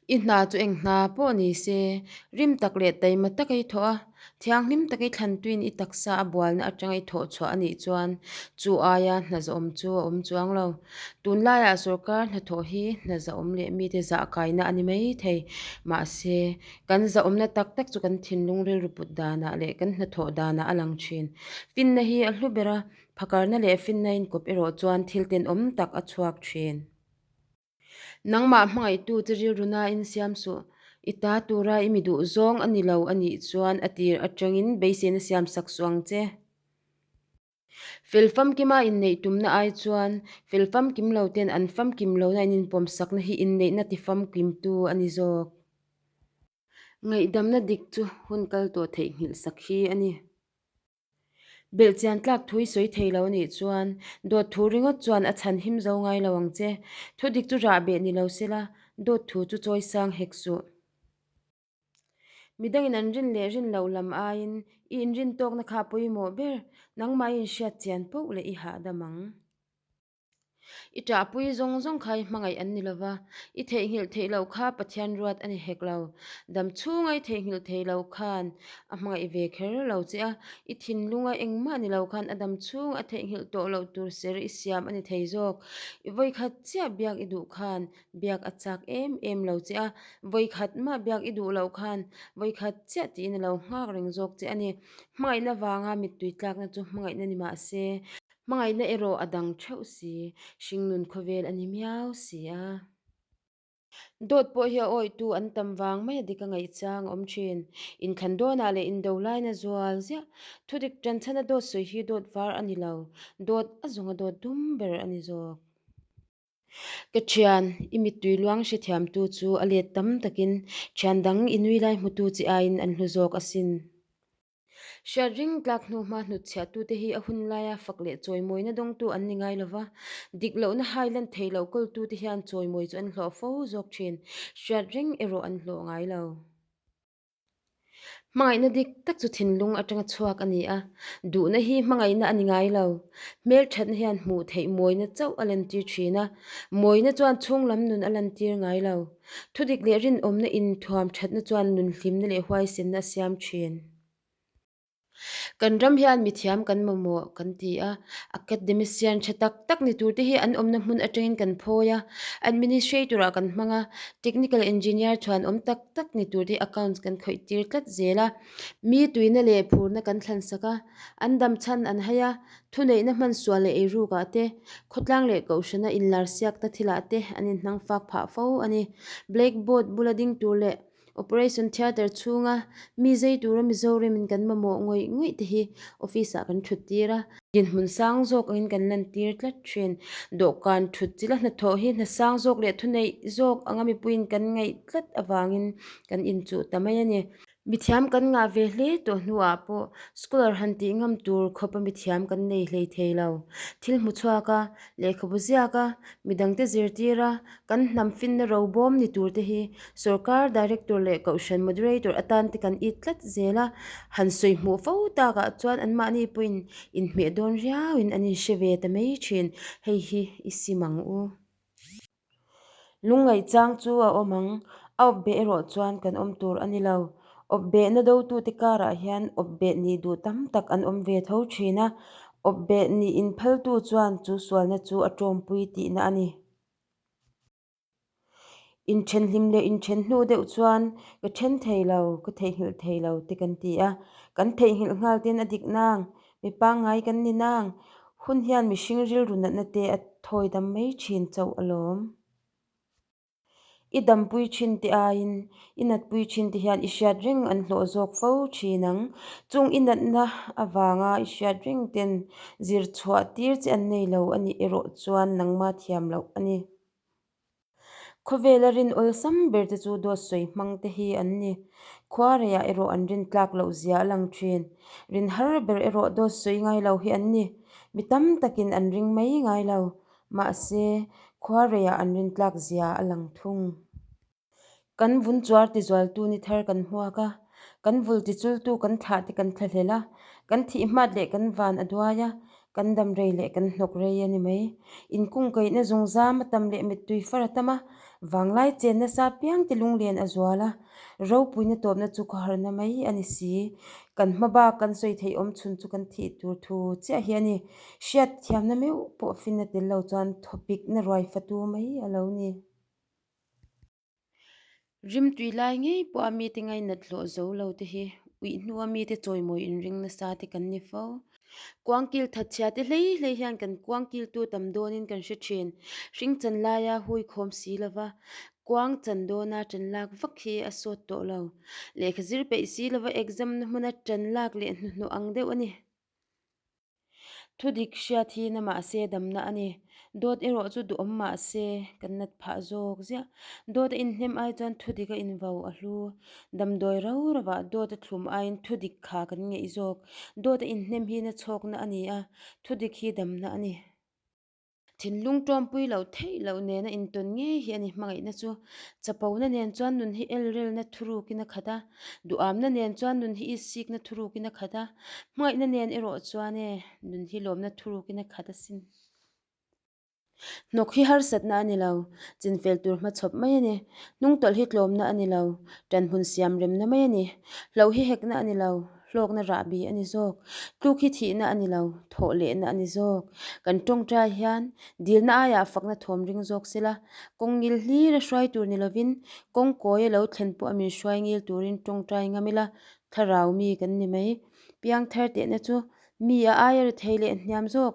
I hna chu eng hna pawh ni se, rim tak leh taima taka i thawh a, thianghlim taka i thlantuin i taksa a bualna atanga i thawh chhuah a nih chuan chu aia hna zahawm chu a awm chuang lo. Tunlaiah sorkar hnathawh hi hna zahawm leh mite zah kaina a ni mai thei. Mahse, kan zahawmna tak tak chu kan thinlung rilru put danah leh kan hnathawh danah a lang thin. Finna hi a hlu ber a, phakarna leh finna inkawp erawh chuan thil tenawm tak a chhuak thin. Nangmah hmangaihtu che rilru nain siam suh. I ta tura i mi duh zawng a ni lo a nih chuan a tir atangin beiseina siam sak suh ang che. Fel famkima inneih tumna ai chuan fel famkim lo ten an famkim lohna in inpawmsakna hi inneihna ti famkimtu a ni zawk. Ngaihdamna dik chu hun kal tawh theihnghilh sak hi a ni. Belhchian tlak thu i sawi thei lo a nih chuan dawt thu ringawt chuan a chhan him zo ngai lo ang che. Thu dik chu rah beh ni lo sela, dawt thu chu chawi sang hek suh. Midangin an rin leh rin loh lam aiin i inrin tawkna kha a pawimawh ber, nangmah i inhriat chian poh leh i hahdam ang. I ṭahpui zawng zawng kha i hmangaih an ni lo va, i theihnghilh theih loh kha Pathian ruat a ni hek lo. Dam chhunga i theihnghilh theih loh khan a hmangaih ve kher lo che a, i thinlunga engmah ni lo khan a dam chhunga a theihnghilh tawh loh tur ser i siam a ni thei zawk. I vawikhat chiah biak i duh khan biak a chak em em lo che a, vawikhat mah biak i duh loh khan vawikhat chiah tiin a lo nghak reng zawk che a ni. Hmangaihna vanga mittui tlakna chu hmangaihna ni mah se, Hmangaihna erawh a dang theuh si, hringnun khawvel a ni miau si a. Dawt pawh hi a awitu an tam vang mai a dik a ngaihchang a awm thin. Inthlan dawnah leh indo laina zual ziah. Thudik tanchhana dawt sawi hi dawt var a ni lo, dawt a zawnga dawt dum ber a ni zawk. Ka thian, i mittui luang hrethiamtu chu a let tam takin thian dang i nui lai hmutu chi aiin an hlu zawk asin. Hriat ring tlak hnu hma hnutchhiahtute hi a hun laia fak leh chawimawina dawngtu an ni ngai lova, dik lohna hai lan thei loh kawltute hian chawimawi chu an hlawh fo zawk thin. Hriat reng erawh an hlawh ngai lo. Hmangaihna dik tak chu thinlung atanga chhuak a ni a, duhna hi hmangaihna a ni ngai lo. Hmelthatna hian hmuh theih mawina chauh a lantir thin a, mawina chuan chhunglam nun a lantir ngai lo. Thudik leh rinawmna inthuam thatna chuan nun hlimna leh huaisenna a siam thin. Kan ram hian mithiam kan mamawh kan ti a, academician tha tak tak ni turte hi an awmna hmun atangin kan phawi a, administrator ah kan hmang a, technical engineer chhuan awm tak tak ni turte hi accounts kan khawih tir tlat zel a, mi tuina leh phurna kan thlansak a, an dam chhan an hai a, Thuneihna hman sual leh eirukah te, khawtlang leh kohhrana inlar siakna thilah te an inhnang fak phah fo a ni. Blackboard bula ding tur leh Operation Theatre chhunga mi zei tura Mizoramin kan mamawh ngawih ngawih te hi office ah kan thut tir a. Dinhmun sang zawk angin kan lantir tlat thin. Dawhkan thut chila hnathawh hi hna sang zawk leh thuneih zawk anga mipuiin kan ngaih tlat avangin kan inchuh ta mai a ni. Mithiam kan ngah ve hle tawh hnuah pawh scholar han tih ngam tur khawpa mithiam kan nei hlei thei lo. Thil hmu chhuak a, lehkhabu ziak a, midangte zirtir a, kan hnam finna ro bawm ni tur te hi sorkar director leh kohhran moderator atan te kan it tlat zel a, han sawi hmuh fo takah chuan anmahni pawhin inhmeh dawn riauin an inhre ve ta mai thin. Hei hi i sim ang u. Lungngaih chang chu a awm ang, a awp beh erawh chuan kan awm tur a ni lo. Awp behna dotute karah hian awp beh nih duh tam tak an awm ve tho thin a, awp beh nih inphaltu chuan chu sualna chu a tawmpui tihna a ni. Inthenhlim leh inthen hnu deuh chuan ka then thei lo, ka theihnghilh thei lo te kan ti a, kan theihnghilh nghal ten a dik nang. Mi pangngai kan ni nang, hun hian mihring rilru natna te a thawi dam mai thin chauh alawm. I dampui thin te aiin i natpui thin te hian i hriat reng an hlawh zawk fo thin ang. Chung i natna avanga i hriat reng ten zir chhuah tir che an nei lo a nih erawh chuan nangma thiam loh a ni. Khawvela rin awlsam ber te chu dawt sawi hmang te hi an ni. Khuareiah erawh an rin tlak loh zia a lang thin. Rin har ber erawh dawt sawi ngai lo hi an ni. Mi tam takin an ring mai ngai lo. Mahse, khuareiah an rin tlak zia a lang thung. Kan vun chuar tizualtu ni thar kan hmuak a, kan vul tichultu kan thlah te kan thlahlel a, kan thih hmat leh kan van a duai a. Kan dam rei leh kan hnawk rei a ni mai. Inkungkaihna zungzam a tam leh mittui far a tam a, vanglai chen nasa apiang te lunglen a zual a, ropuina tawpna chu khawharna mai a ni si. Kan hma bak kan sawi theih awm chhun chu kan thih tur thu chiah hi a ni. Hriat thiamna meuh pawh finna tel lo chuan thawpikna ruai fatu mai a lo ni. Rimtui lai ngei pawha mite ngainat hlawh zo lo te hi uih hnua mite chawimawi inring nasa te kan ni fo. Kuangkil thatchhia te hlei hlei hian kan kuangkiltu tam dawnin kan hre thin. Hring chan laia hui khawm si lova kuang chan dawna tan lak vak hi a sawt tawh lo. Lehkha zir peih si lova exam na hmuna tan lak leh hnuhnawh ang deuh a ni. Thudik hriat hi na mahse damna a ni. Dawt erawh chu duhawm mahse kan nat phah zawk ziah. Dawt a inhnem ai chuan thudik a invo a hlu. Damdawi rau rovah dawt a thlum aiin thudik kha kan ngeih zawk. Dawt a inhnem hi na chhawkna a ni a, thudik hi damna a ni. Thinlung tawmpui loh theih loh nena intawn ngei hi a ni hmangaihna chu. Chapona nen chuan nun hi elrelna thurukin a khat a, duhamna nen chuan nun hi isikna thurukin a khat a, hmangaihna nen erawh chuan e, nun hi lawmna thurukin a khat asin. Hnawk hi harsatna a ni lo, chinfel tur hmachhawp mai a ni. Hnungtawlh hi tlawmna a ni lo, tanhmun siam remna mai a ni. Hloh hi hekna a ni lo. Hlawkna rahbi a ni zawk. Tluk hi thihna a ni lo, thawh lehna a ni zawk. Kan tawngtai hian dilna aiah fakna thawm ring zawk se la, kawng ngil hlir a hruai tur ni lovin kawng kawi a lo thlen pawh a min hruai ngil turin tawngtai ngam ila, thlarau mi kan ni mai. Piangthar tehna chu mi a aia rethei leh hniam zawk.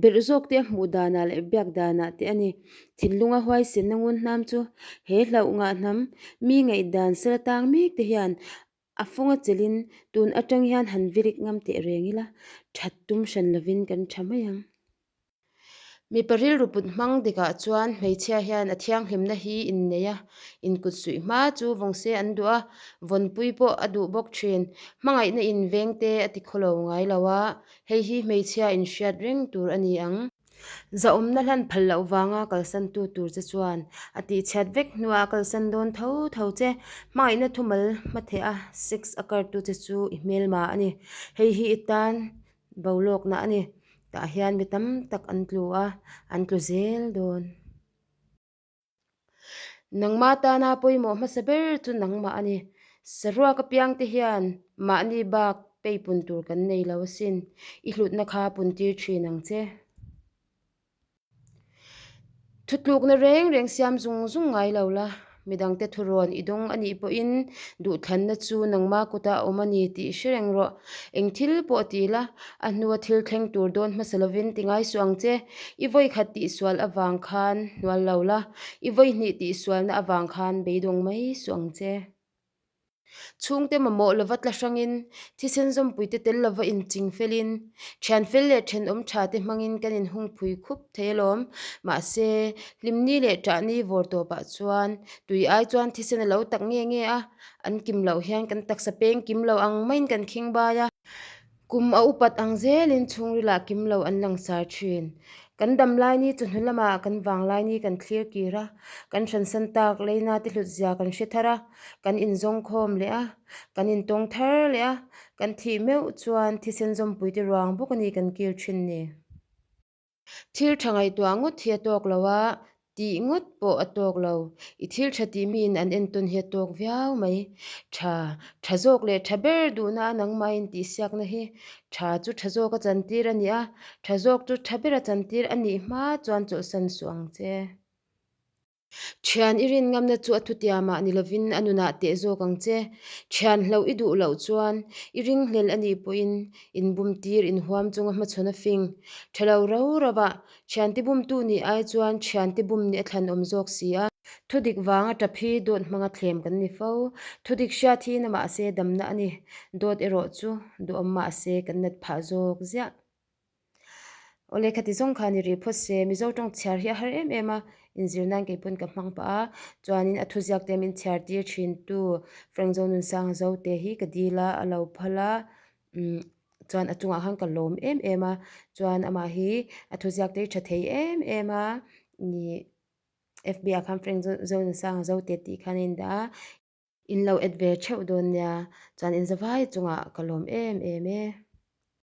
Belh zawk te a hmuh danah leh biak danah te a ni. Thinlunga huaisenna ngun hnam chu he hlauh ngah hnam mi ngaihdan sel tang mek te hian A fawng a chelhin tun atang hian han virik ngam teh reng ila, that tum hran lovin kan tha mai ang. Mipa rilru put hmang dikah chuan hmeichhia hian a thianghlimna hi innei a, inkut suih hma chu vawng se an duh a, vawnpui pawh a duh bawk thin. Hmangaihna inveng te a ti khawlo ngai lo a, hei hi hmeichhia inhriat reng tur a ni ang. Zahawmna hlan phal loh vanga kalsan tu tur che chuan a tihchhiat vek hnuah a kalsan dawn tho tho che. Hmangaihna thumal hmatheh a sex a kar tu che chu i hmelma a ni. Hei hi i tan bolawkna a ni. Tah hian mi tam tak an tlu a, an tlu zel dawn. Nangmah tana pawimawh hmasa ber chu nangmah a ni. Saruak apiang te hian mahni bak peipun tur kan nei lo asin. I hlutna kha puntir thin ang che. Thutlukna reng reng siam zung zung ngai lo la. Midangte thurawn i dawng a nih pawhin duhthlanna chu nangmah kutah a awm a ni tih hre reng rawh. Eng thil pawh ti la, a hnua thil thleng tur dawn hmasa lovin ti ngai suh ang che. I vawikhat tihsual avang khan hnual lo la, i vawihnih tihsualna avang khan beidawng mai suh ang che. Chhungte mamawh lova tla hrangin, thisen zawmpuite tel lova inching felin, thian fel leh thenawm tha te hmangin kan inhungphui khup thei alawm. Mahse, hlimni leh ṭahni vawr tawpah chuan tui ai chuan thisen a lo tak nge nge a, an kim loh hian kan taksa peng kim lo ang maiin kan khing bai a. Kum a upat ang zelin chhungrilah kim lo an langsar thin. Kan dam lai ni chawhnu lamah kan vang lai ni kan thlir kir a, kan hransan tak leina te hlut zia kan hre thar a, kan inzawng khawm leh a, kan intawng thar leh a, kan thih meuh chuan thisen zawmpui te ruang bawk a ni kan kil thin ni. Thil tha ngaihtuah ngawt hi a tawk lo a, tih ngawt pawh a tawk lo. I thil tha tih miin an entawn hi a tawk viau mai. Tha, tha zawk leh tha ber duhna a nangmah intihsiakna hi tha chu tha zawk a chantir a ni a, tha zawk chu tha ber a chantir a nih hma chuan chawlhsan suh ang che. Thian i rin ngamna chu a thutiamah ni lovin a nunah teh zawk ang che. Thian hloh i duh loh chuan i ringhlel a nih pawhin inbumtir inhuam chunga hmachhawn a fing. Tha lo rau rauah thiante bumtu nih ai chuan thiante bum nih a thlanawm zawk si a. Thudik vanga tap hi dawt hmanga thlem kan ni fo. Thudik hriat hi na mahse damna a ni. Dawt erawh chu duhawm mahse kan nat phah zawk ziah. Awle khati zawng kha ni rih phawt se, Mizo tawng chhiar hi a har em em a, inzir nan kei pawn ka hmang pah a, chuanin a thuziak te min chhiar tir thin tu Frank Zonunsanga Zote hi ka dil a, a lo phal a, umm chuan a chungah khan ka lawm em em a, chuan amah hi a thuziak te hi tha thei em em a, ih F B ah khan Frank Zonunsanga Zote tih khan a indah a. In lo et ve theuh dawn nia, chuan in zavai chungah ka lawm em em e.